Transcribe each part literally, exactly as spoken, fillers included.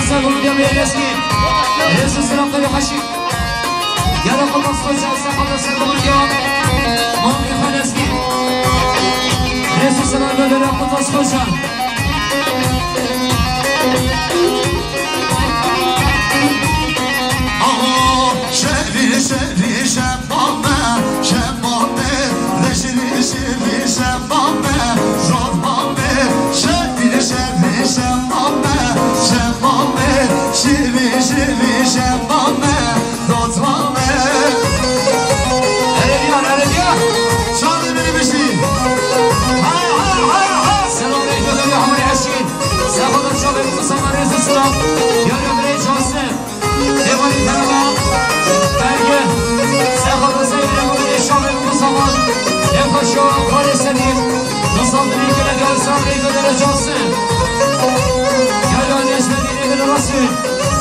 Ser Guldiya Bey Lezgî. Rêz û selam Xwedê Xweşî. Gelo Qurban Xoca, ser xwe ser Guldiya. Mamê xwe Lezgî. Rêz û selam Guldiya Qurban Xoca. Aha, şevî, şevî, şevî. Şemame, şemame, leşirî şirî şemame, şomame, şevî şevî şemame, şemame, şirî şirî şemame, dotmame. Erediyan, erediyan. Şanlı biri bişi. Ha, ha, ha, ha. Selam aleyküm, Hamur Eşkin. Sefalar şaberim, bu zaman rezil sıra. Yarın buraya çalsın. Êvarî Tereba, Berge, Serxwe Dostê Êvarî Şamê Mustafa, Êxweşo, Xalê Sedî, Mustafa Dîn, Gelek Yar, Serxwe Dere Casin. Gelo Necmettin Êvarî Rasûl,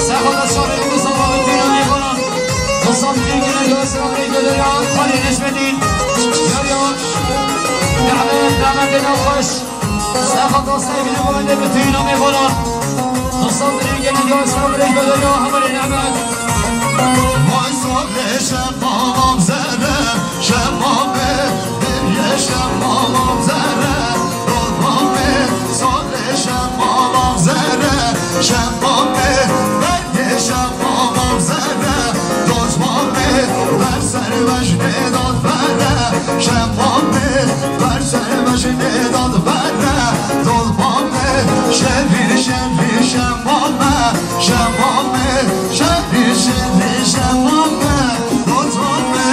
Serxwe Dostê Êvarî Mustafa, bütün Êvarî, Mustafa Dîn, Gelek Yar, Serxwe Dere, Xalê Necmettin, Gelo, Dehmet, Dehmet Êvarî Xweş. Sefa dostê bîne bo wende bi tîno mêvana. Dostan birî gelî ya, selam rêj bedar ya, hevalê Nehmet. Vay sade şemamam zere, şemame, beriye şemamam zere, dolmame, sade şemamam zere, şemame, beriye şemamam zere, dolmame, ber ser vejnê dad bere, şemame, ber ser vejnê dad bere, dolmame, şevî, şevî, şemame, şemame, şevî, şevî, şemame, dolmame.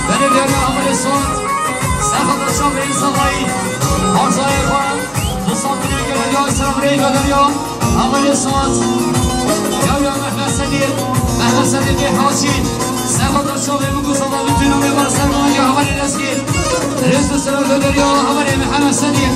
Belediye Amir Suat, Serhat Akşam Bey'in Savayı, Arzaya Kuan, Mustafa Bey Gönül Yağ, Selam Bey Gönül Yağ, Amir Suat, Yahya Mehmet Sedir, Mehmet Sedir Bey Hacı, Serhat Akşam Bey Mugu Sabah, bütün Amir Bar Serhan Yağ, Amir Eski, Resul Selam Gönül Yağ, Amir Mehmet Sedir.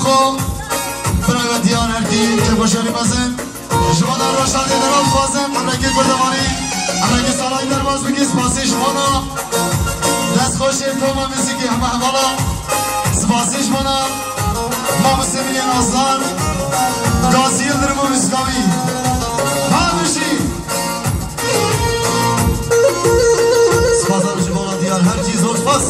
Birayê diyar herkî kêfxweşanî mezin. Ji bo roşanê deran dixwazim, emrekê kurdevanî, emrekê salay derbas bikî, spasî ji bona destxweşê Toma Muzîkê heme hevala, spasî ji bona Mamoste Milî Nazar, Gazî Yildirim û Muzîka wî. Her bijî. Spas ji bona diyar herkî, zor spas.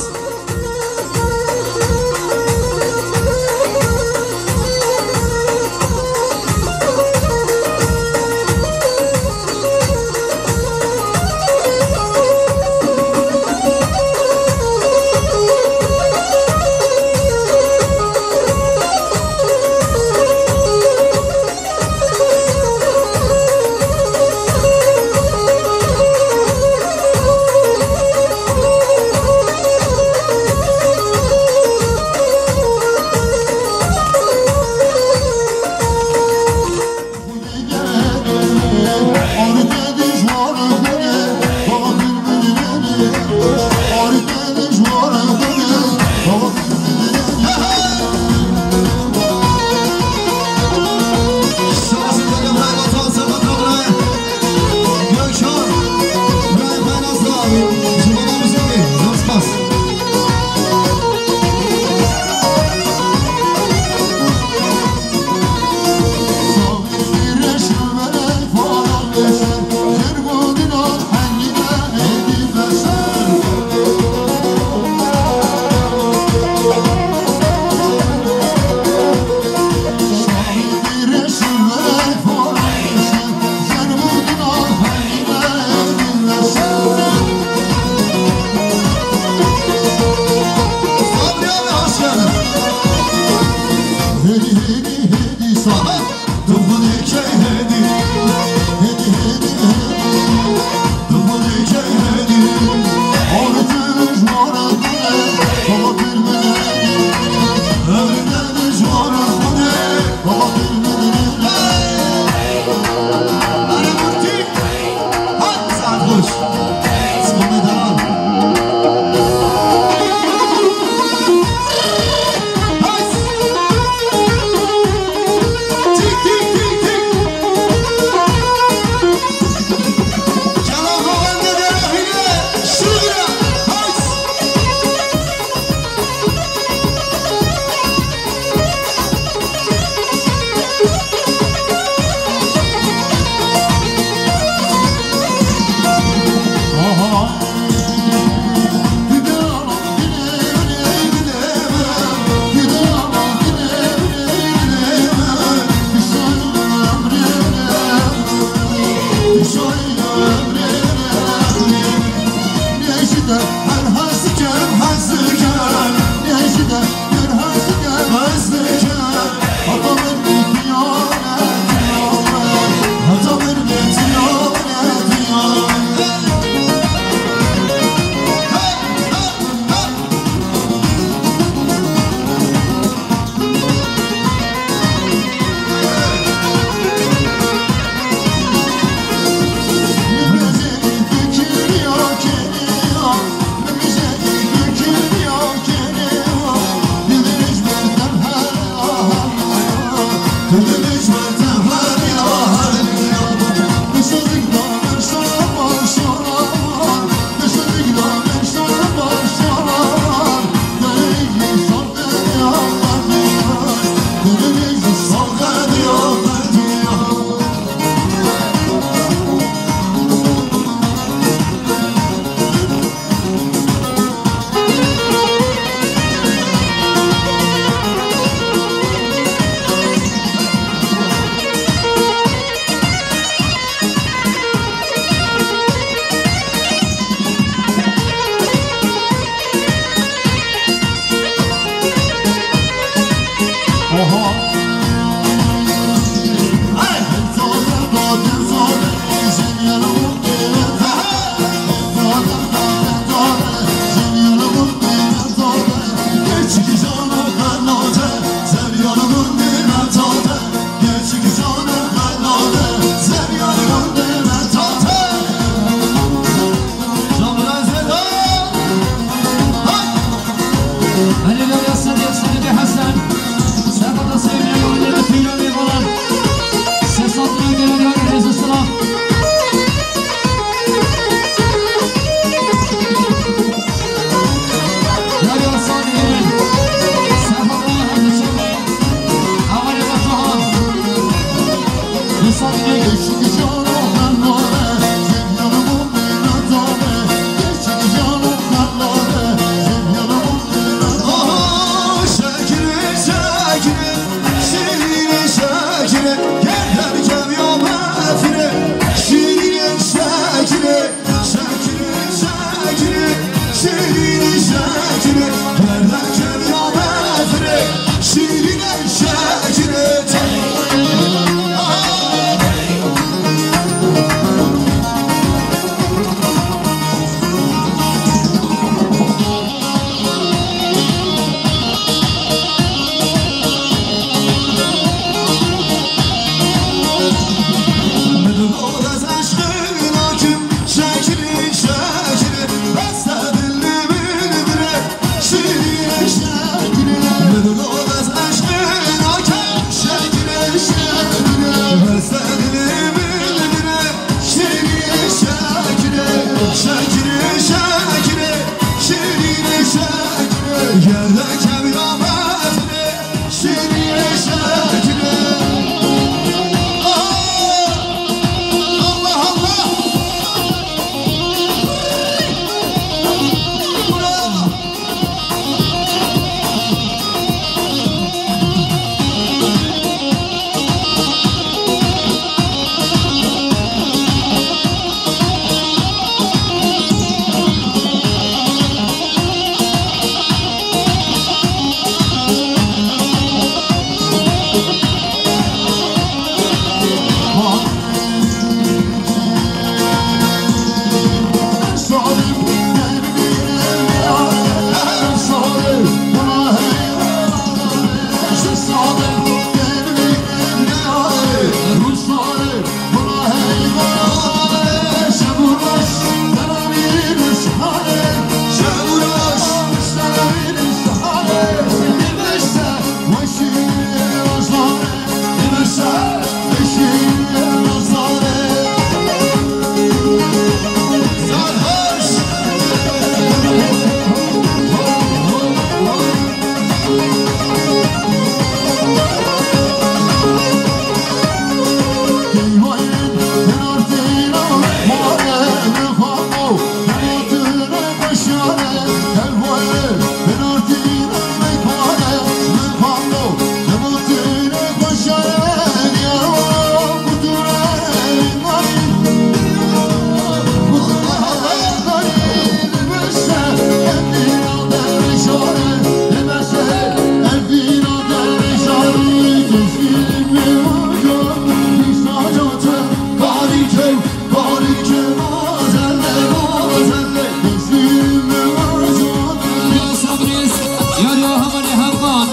Yariya Hevalê Hevkan,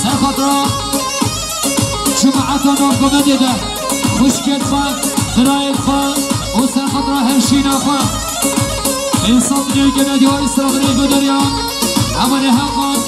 ser xatira cemaeta navgomedê de, xwişkên xwe, birayên xwe û ser xatira hevşîna xwe. Însan dilê gelê diyarî sirxirê guderiya Hevalê Hevkan.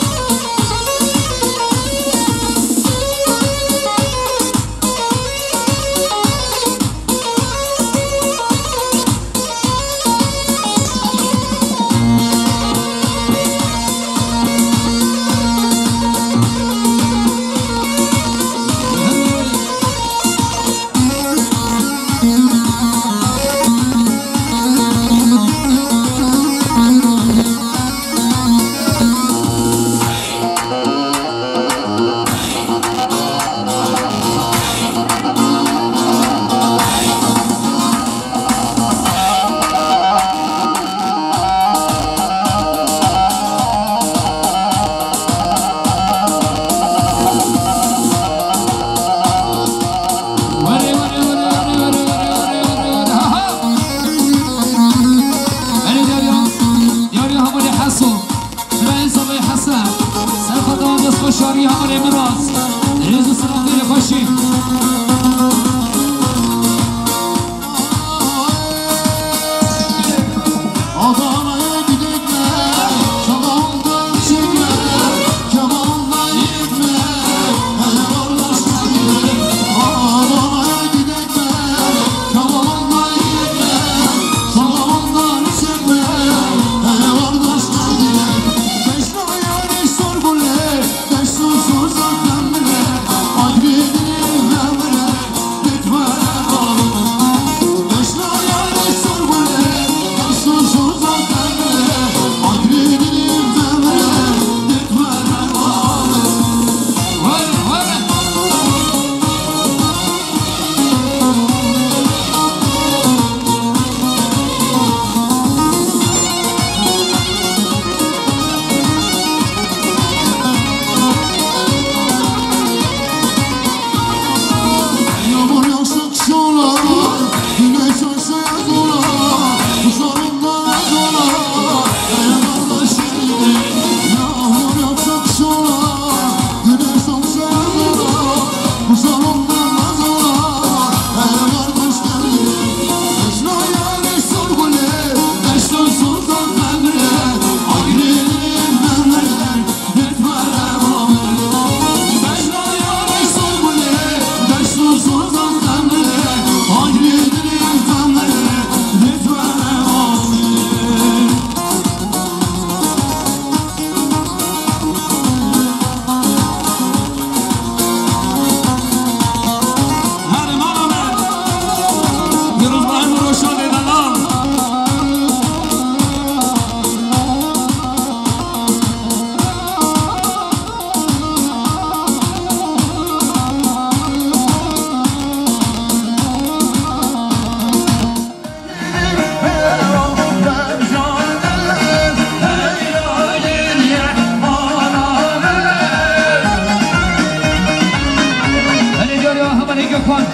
Kan,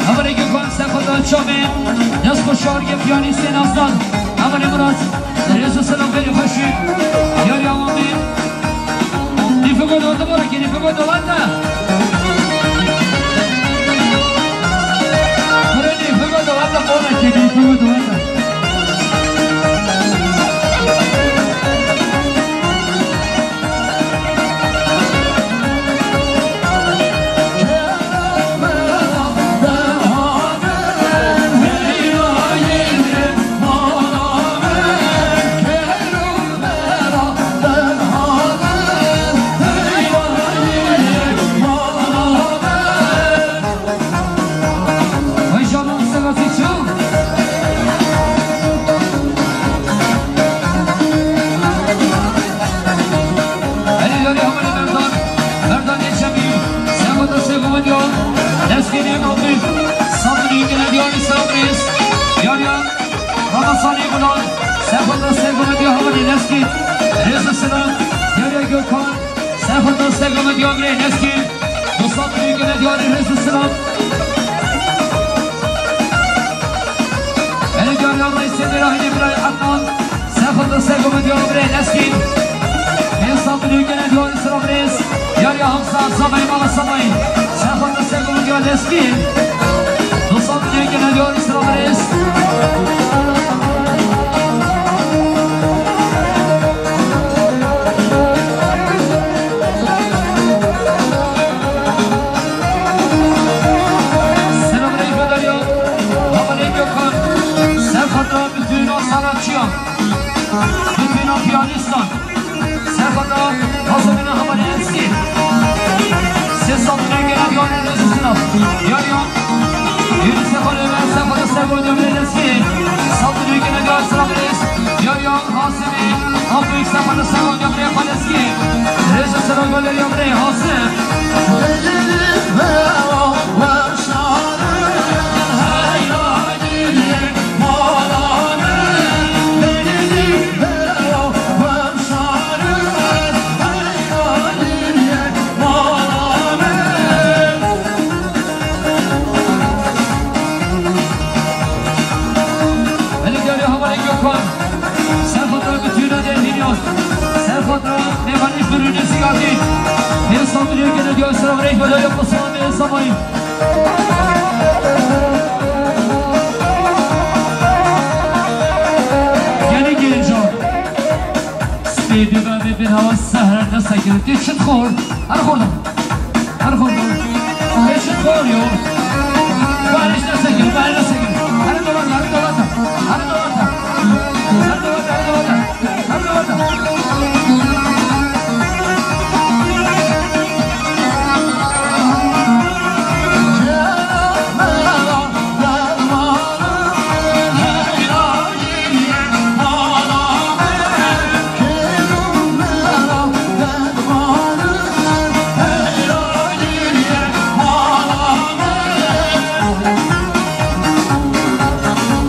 hevalê Gökhan, Sefada Çamê, dest xweş, şargê piyanîstê Nazdan, hevalê Murat, rêz û selam, berî xweşî, yariya Mamê. Nîfiko dolata, bora ke nîfiko dolata. Bora nîfiko dolata, bora ke nîfiko dolata. Vay canına, sen nasıl çal? Elî Lorî, Hamalê Merdan, Merdan Êçemî, Sefada Sêgomediya, Leskênê Navdî, Samdinî Genediyanî Sabirêz, Yariya Ramasanê Gulan, Sefada Sêgomediya, Hamalê Leskî, Rêz û Silam, Yariya Gökhan, Sefada Sêgomediya, Hamalê Leskî, Dostan, Genediyanî, rêz û silam. Belediye Reîsê Dêrahînê Birayê Ednan, Sefada Sêgomediya, Birayê Leskî. Dostan, Genediyanî, silam, rêz. Yariya Hamza, Samayî, Mala Samayî. Sefada Sêgomediya, Leskî. Dostan, Genediyanî, silam, rêz. Selamünaleyküm Derya. Hamalê Gökhan. Sefada bütün o sanatçıya. Bütün o piyanistan. Sefada hazırlanan hamalê Leskî. Ses altına gelen Diyar'ın rêz û silam. Yariya. Yunus Sefada, Sefada Sefada Leskî. Saldırı gelen Diyar, silam, rêz. Yariya. Hasimî, Abdülhamid Sefada Sefada Leskî. Rêz û silam, Yariya, Hasim. Belediye Hamalê Gökhan. Serxotra bi tîna de hînî ast. Serxotra nêvanî xurûnê zî hatî. Hêsa milyon gene diyor, selam aleykum, alo, yapma, selam aleykum, selam aleykum. Gene genco. Spê dibê bin hava sehre nesekir. Tê çit xor. Her xorda. Her xorda. Tê çit xor yo. Bariş nesekir, bariş nesekir. Her dolata, her dolata. Her dolata. Her dolata, her dolata. Her dolata.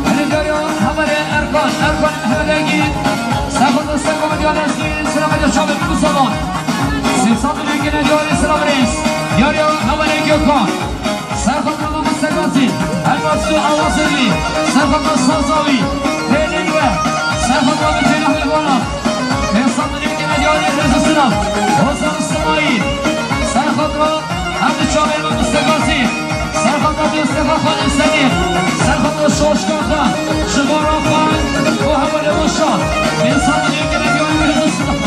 Belediye Hamalê Erkan, Erkan Mehmet Engin, Sefada Seko Medya Leskî, Selamet Çavê Musavan. Sêsad û yek gene diyarê Selamet Reis. Yariya Hamalê Gökhan. Serxotra Musa Gazî, Elmas û Awazê wî, Serxotra Sazawî, Pêlên we, Serxotra Mitêna Heywana, Hêsan Dilê Genelyanê Rêz û Silav, Hozan Simayî, Serxotra Hemdi Çavên we Musa Gazî, Serxotra Dêstefa Xanê Sedîq, Serxotra Şoşka Xan, Jibara Xan û hevalê Weşan, Hêsan Dilê Genelyanê Rêz û Silav.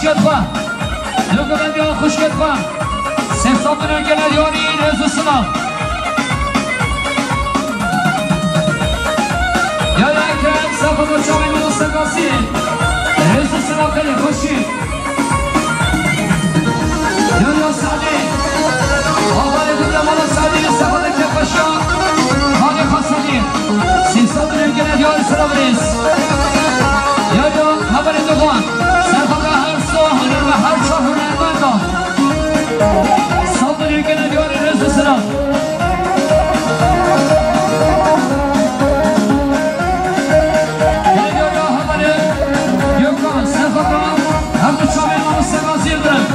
Xwe. Nûke bendiya xwişkê xwe. Sê sed milyon gele diyarî rêz û silav. Ya, ya, Ekrem, sefa xwe çavên min û segasî. Rêz û silav gelê xweşî. Ya, ya, Sadê. Avalê xwe de mala Sadê, sefa de kêfxweşiya. Malê xwe Sadê. Sê sed milyon gele diyarî silav rêz. Ya, ya, hevalê dixwan. Sefa de her sê huner ve her çar hunermenda. Saldırı gene diyor, rêz û silav. Geliyor ya, hevalê Gökhan, Sefa Kaya, hem de Çavên Mamoste Gazî Yildirim.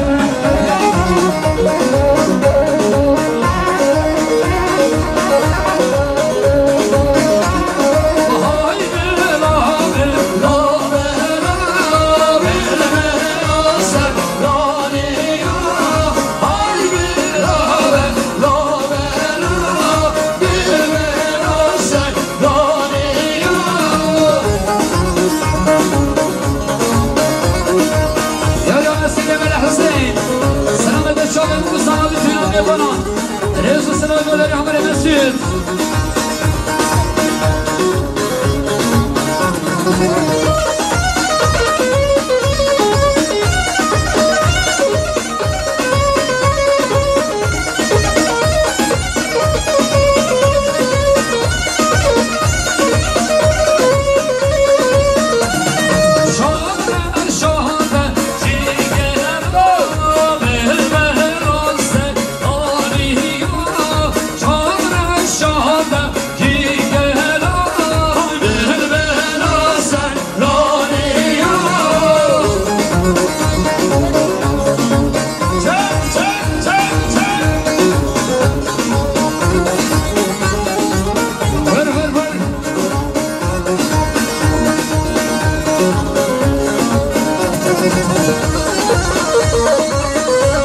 Ya, ya, Esîlê Mele Huseyîn. Selamete çavên û sana bi tîna nêvana. Rêz û silav golerî Amerê Mesûd.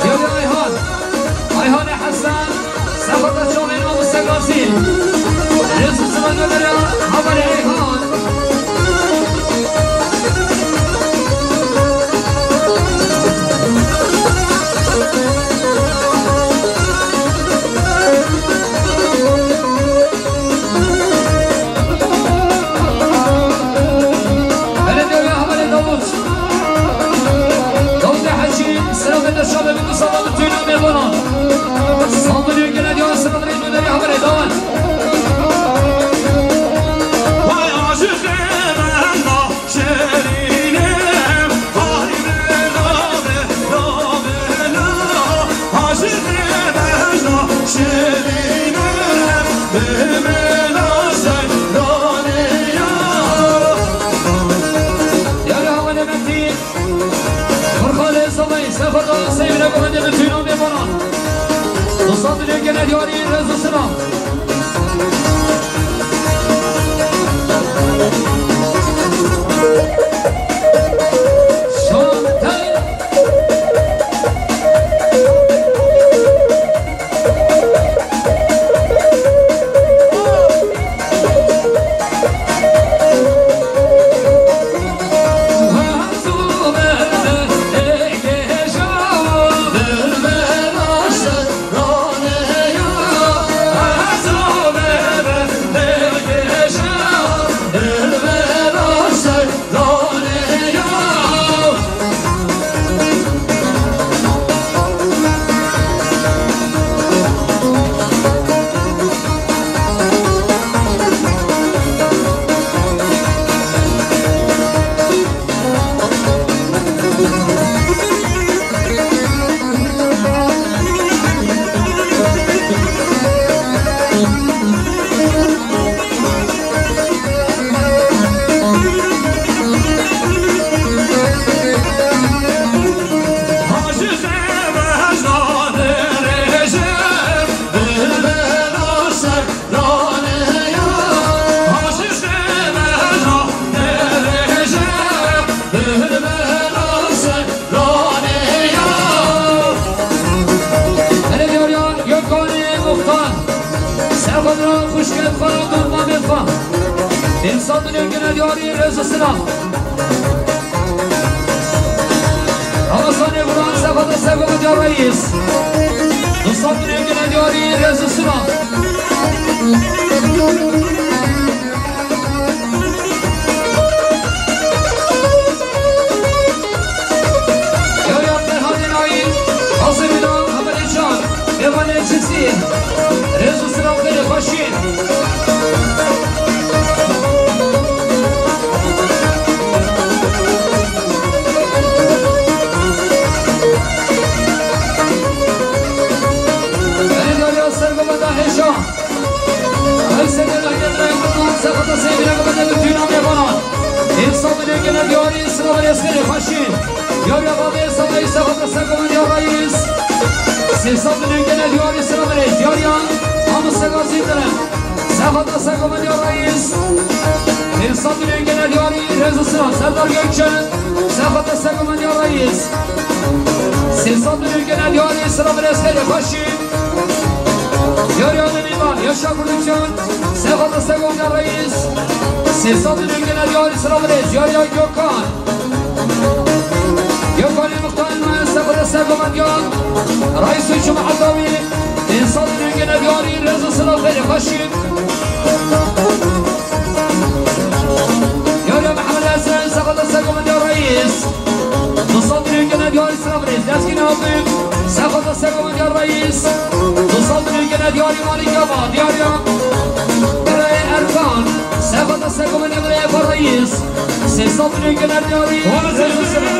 Yavê Ayhan. Ayhanê Hesen. Sefata çavên Mamoste Gazî. Rêz û silav golerî Amerê Ayhan. Belediye Amerê Davut. Davutê Hecî, selamete çavê min û sana bi tîna nêvana. Saldırı gene diyor, sana da rêz û silav golerî Amerê Davut. Vay aşık Mehmet. Yarı hava Leventî, Furkanê Zomey, Sefada Seyvine Guhende bi tîna nêvana. Dostan dilê gene diyarî rêz û silav. Hele diyariya Gökhanê Muxtar. Serxwedira xwişkê xwe, dormamê xwe. Însan dilê gene diyarî rêz û silav. Ramazanê Guran, sefa destê ku min ya reîs. Du sed milyon gene diyarî, rêz û silam. Ya ya Ferhadê Naîm, Hazirîna Hemedê Can, Êvanê Çisî, rêz û silam xêrê xweşî. Belê dariya ser baba da hêşa. Her sene lehçe dirayê Kurdan, sefata seyvine baba da bütün amê bana. Hêşa milyon gene diyarî, silam rêz xêrê xweşî. Diyarî ya baba, sefata sefata ser baba ya reîs. Sê sed milyon gene diyarî, silam rêz. Diyarî ya, Hamis Segazî dirim. Sefata ser ku min ya reîs. Pênc sed milyon gene diyarî, rêz û silam. Serdar Gökçe, sefata ser ku min ya reîs. Sê sed milyon gene diyarî, silam rêz xêrê xweşî. Diyarî Ademî Mal, Yaşa Prodüksiyon, sefata ser ku min ya reîs. Sê sed milyon gene diyarî, silam rêz. Diyarî ya Gökhan. Gökhanê muxtarê me, sefata ser ku min ya reîs û cemaeta wî. Pênc sed milyon gene diyarî, rêz û silam xêrê xweşî. Diyarî ya Mihemed Hesen, sefata ser ku min ya reîs. Du sed milyon gene diyarî, silam rêz. Lezgîn Abdul, sefata ser ku min ya reîs. Du sed milyon gene diyarî Malik Yama, diyarî ya Erkan, sefata ser ku min ya reîs. Sê sed milyon gene diyarî, rêz û silam.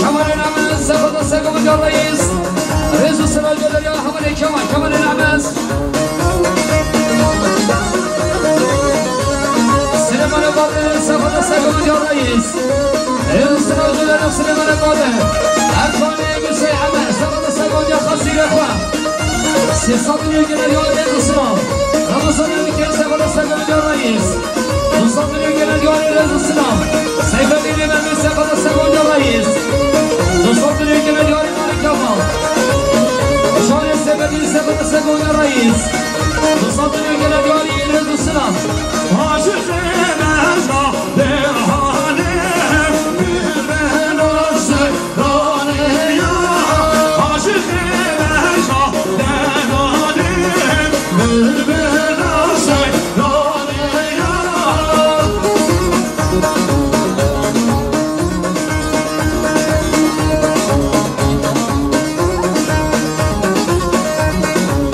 Kemalê Nemez, sefata ser ku min ya reîs. Rêz û silam geliyor ya Kemalê Kemal, Kemalê Nemez. Silêmanê Badir, sefata ser ku min ya reîs. Rêz û silam geliyor ya Silêmanê Badir. Erkanê Gusey Emer, sefata ser ku min ya xasîrê xwe. Sê sed milyon gene diyarî, rêz û silam. Ramazanê Mikel, sefata ser ku min ya reîs. Du sed milyon gene diyarî, rêz û silam. Seyfeddînê Memnûn, sefata ser ku min ya reîs. Du sed milyon gene diyarî Malik Kemal. Şanê Seyfeddîn, sefata ser ku min ya reîs. Du sed milyon gene diyarî, rêz û silam.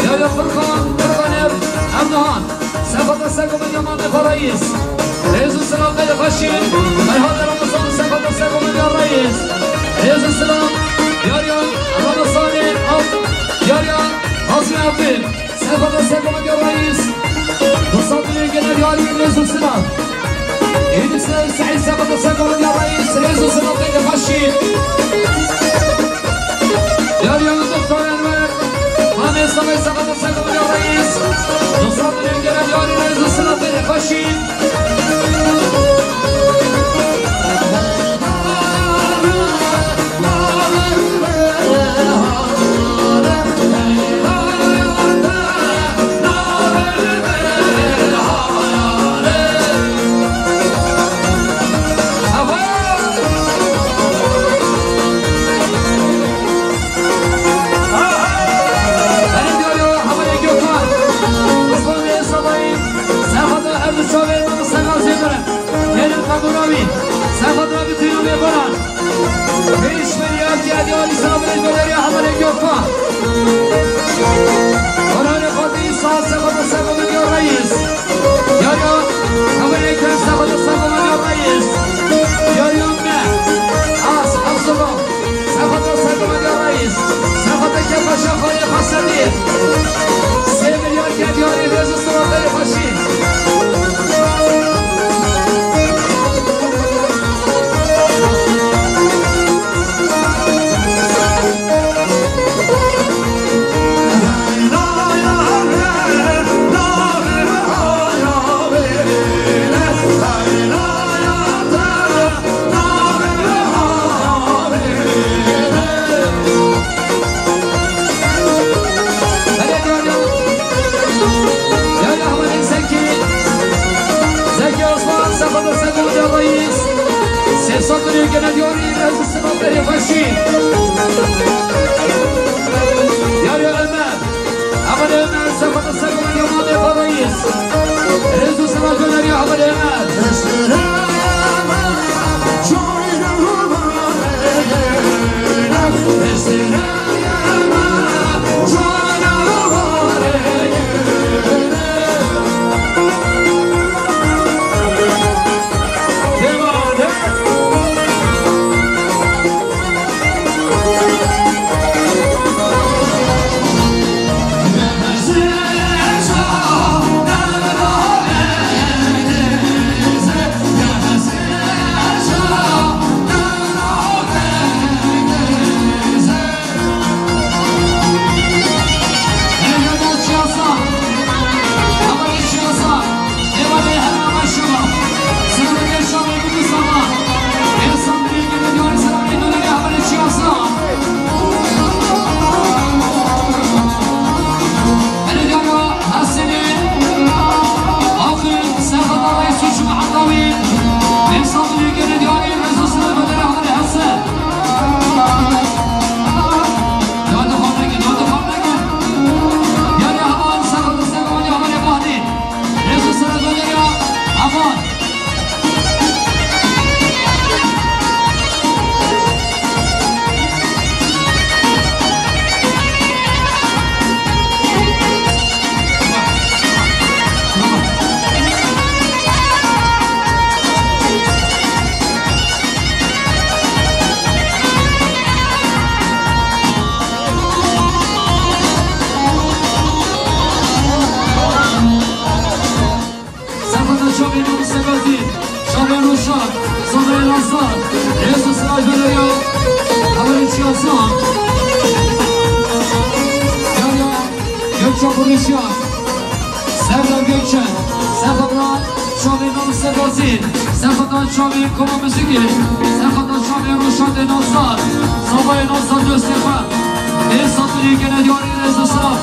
Ya, ya Furkan, Furkan ev, Erdoğan. Sefata ser ku min ya mamê xwe reîs. Rêz û silam xêrê xweşî. Ferhadê Ramazan, sefata ser ku min ya reîs. Rêz û silam. Diyarî ya Ramazanê Ab-, diyarî ya Hazî Abdul. Sefata ser ku min ya reîs. Du sed milyon gene diyarî, rêz û silam. Êdî Seîd, sefata ser ku min ya reîs. Rêz û silam xêrê xweşî. Diyarî ya Doktor Enwer, Mamê Sefay, sefata ser ku min ya reîs. Du sed milyon gene diyarî, rêz û silam xêrê xweşî. Benim diyor ya, habere Gökhan. Osman Bey Sabayı, sefada Erdoğan ve Serxweza çavê Nûr Segazî, çavê Rûşa, Zozayê Nasar, Yesu Siraj Beleriya, Haberê Çiyasan, Yaya Gökçe Kuruşya, Serdar Gökçe, Serxweza çavê Nûr Segazî, Serxweza çavê Koma Muzikê, Serxweza çavê Rûşa Nasar, Zozayê Nasar dostê xwe, ê satirî gene diyarî rêz û sera.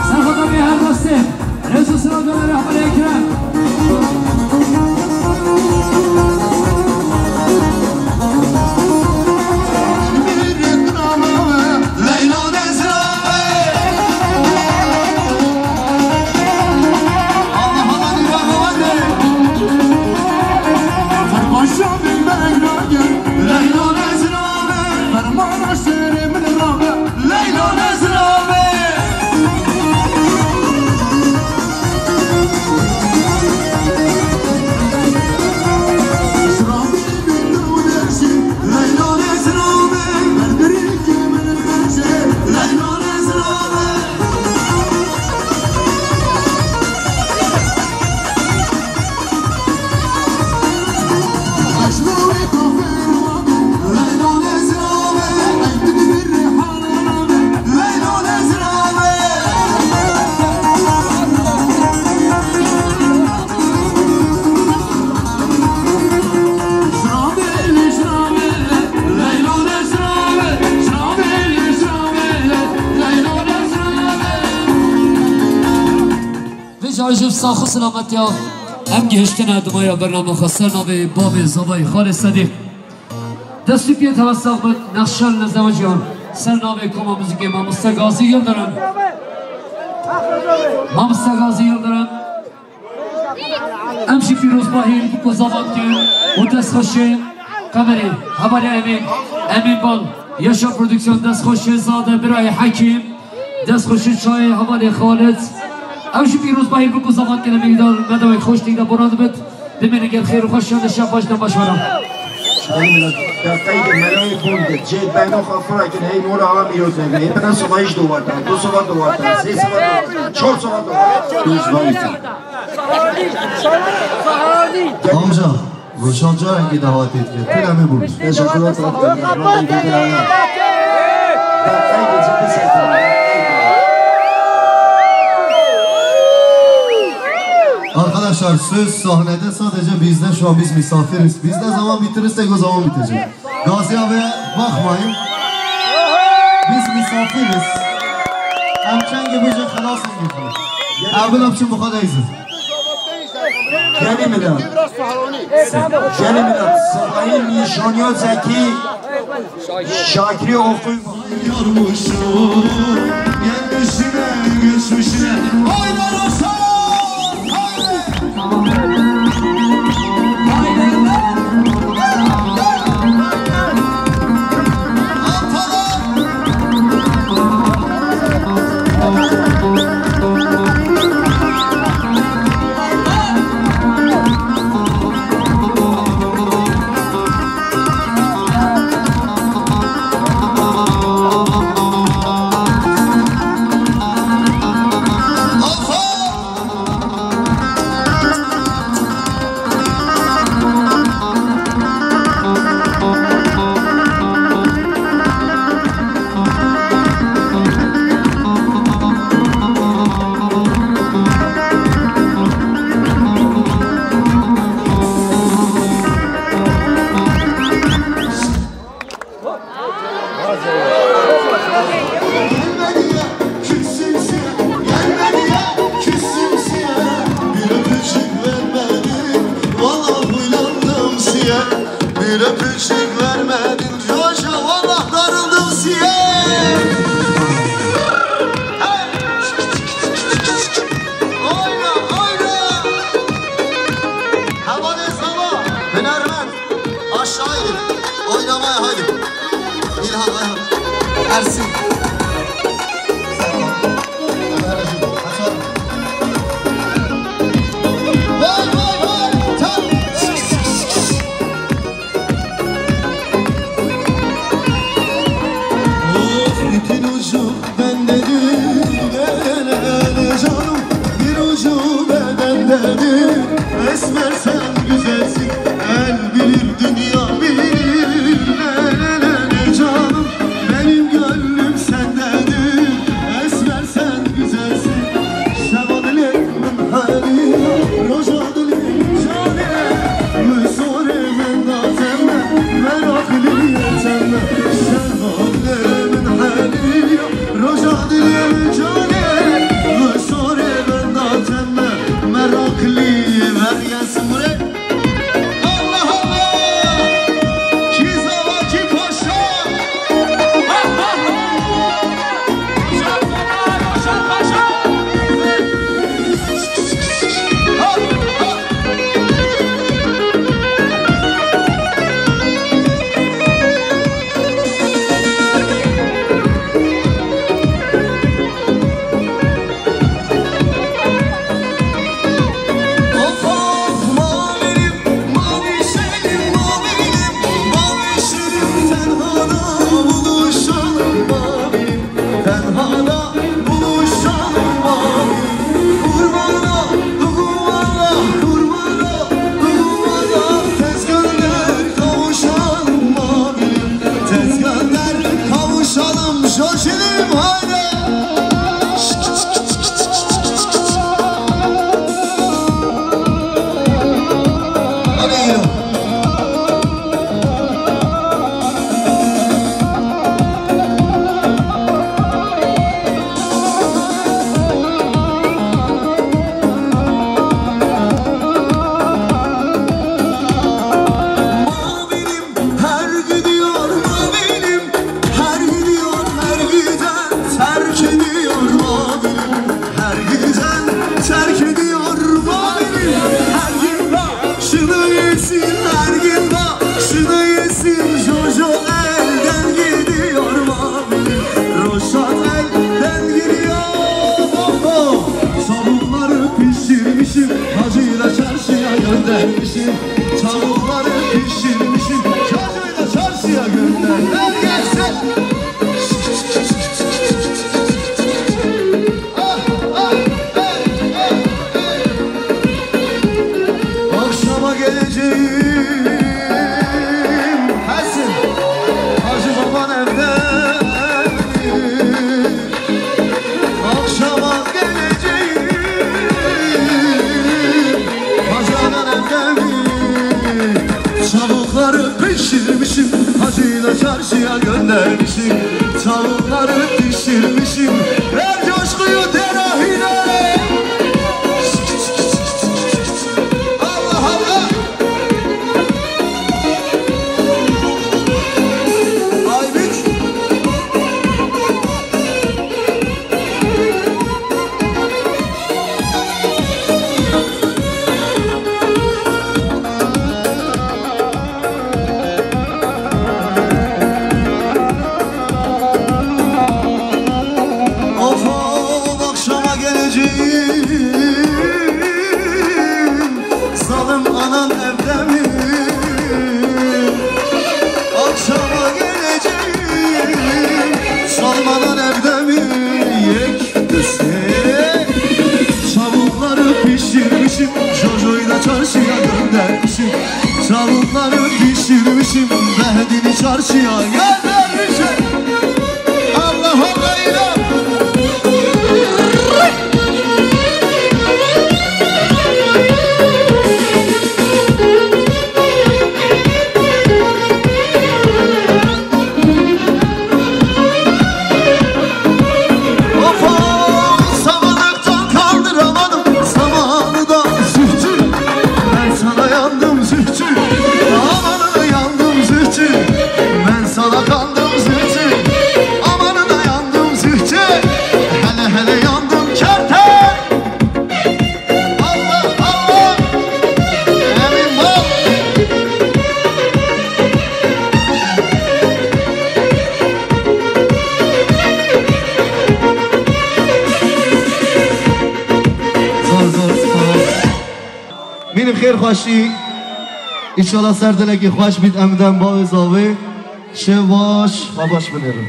Serxeta bê her destê. Rêz û selamet Rehberê Ekrem. Vêca ji sax û selametya em gihiştine dimaya bername xwe ser navê bavê zavayê xalê Sedîq. Dest û piyê teva sax bin, nexşa li zeweciyan ser navê koma muzîkê Mamoste Gazî Yildirim. Mamoste Gazî Yildirim. Em jî pîrozbahî li ku zavan dikin û destxweşê Qemerê, hevalê Emîn, Emîn Bal, Yaşar Prodüksiyon, destxweşê Zade, birayê Hekîm, destxweşê Çayê, hevalê Xalid. Ew jî pîrozbahî li ku zavan dikin, em ê dîdar me dawek xweş tîda boran dibit. Bimînin gel xêr û xweşiyan de şev baş de baş were. Şahin Milat, deqeyke melayê bûn de, cê beno xwe fira kin, hey mora ha mîrot nebe, hey bina soba hiç do wata, du soba do wata, sê soba do wata, çor soba do wata. Pîroz bavî. Amca, Ruşan carekî davetê dike, tu ne bû. Teşekkür ederim. Arkadaşlar, söz sahnede sadece bizde, şu an biz misafiriz. Biz ne zaman bitiririz, tek o zaman bitecek. Gazi abi, bakmayın. Biz misafiriz. Em çengê bêjin xelasê bixwe. Ew bila biçin bixwe deyzin. Gelî milat. Gelî milat. Sahil Nîşanî Zekî, Şakirî Oxuy. Yarmışım, gel Her gidiyor mavilim, her gidiyor, her giden terk ediyor mavilim, her giden terk ediyor mavilim. Her gün başını yesin, her gün başını yesin, Jojo elden gidiyor mavilim, Roşan elden gidiyor. Oh, oh. Tavukları pişirmişim, hacıyla çarşıya göndermişim. Tavukları pişirmişim, hacıyla çarşıya göndermişim. Ah, ah, hey, hey, hey. Akşama geleceğim, Hasan, Hacı baban evde. Akşama geleceğim, Hacı baban evde mi? Tavukları pişirmişim, hacıyla çarşıya göndermişim. Tavukları pişirmişim. Ver coşkuyu Derahine. Allah Allah. Aybük. Of, of, akşama geleceğim, zalim anan evde mi? Akşama geleceğim, zalim anan evde mi? Yek, düz, yek. Tavukları pişirmişim, Jojo'yla çarşıya göndermişim. Tavukları pişirmişim, Mehdi'ni çarşıya göndermişim. Allah Allah, inan. Of, of, samanlıktan kaldıramadım zamanı da Zühtü. Ben sana yandım Zühtü. Amanına yandım Zühtü. Ben sana kandım Zühtü. Amanına yandım Zühtü. Hele hele yandım Kertel. Allah, Allah. Emin ol. Zor, zor, zor. Mînim xêr xweşî. Înşallah ser dilekî xweş bît, em dem bavê zavê. Şev baş, xwe baş binêrin.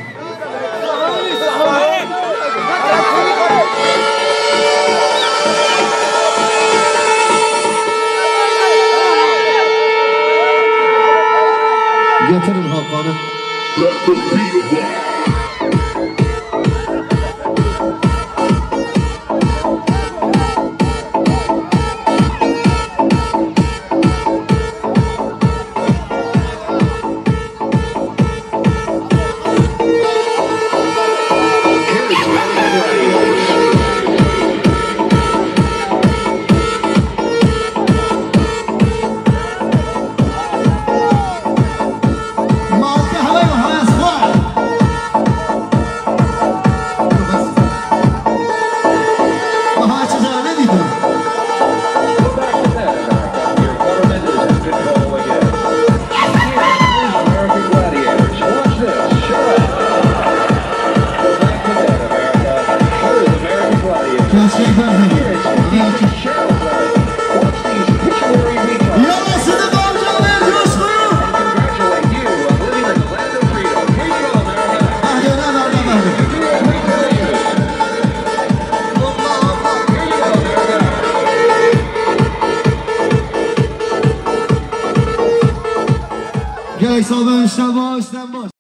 Getirin Hakan'ı. Gerçekten. Yalnız sizi bağıracağım, ver coşkuyu. Gelek sağ olun, işten baş, işten baş.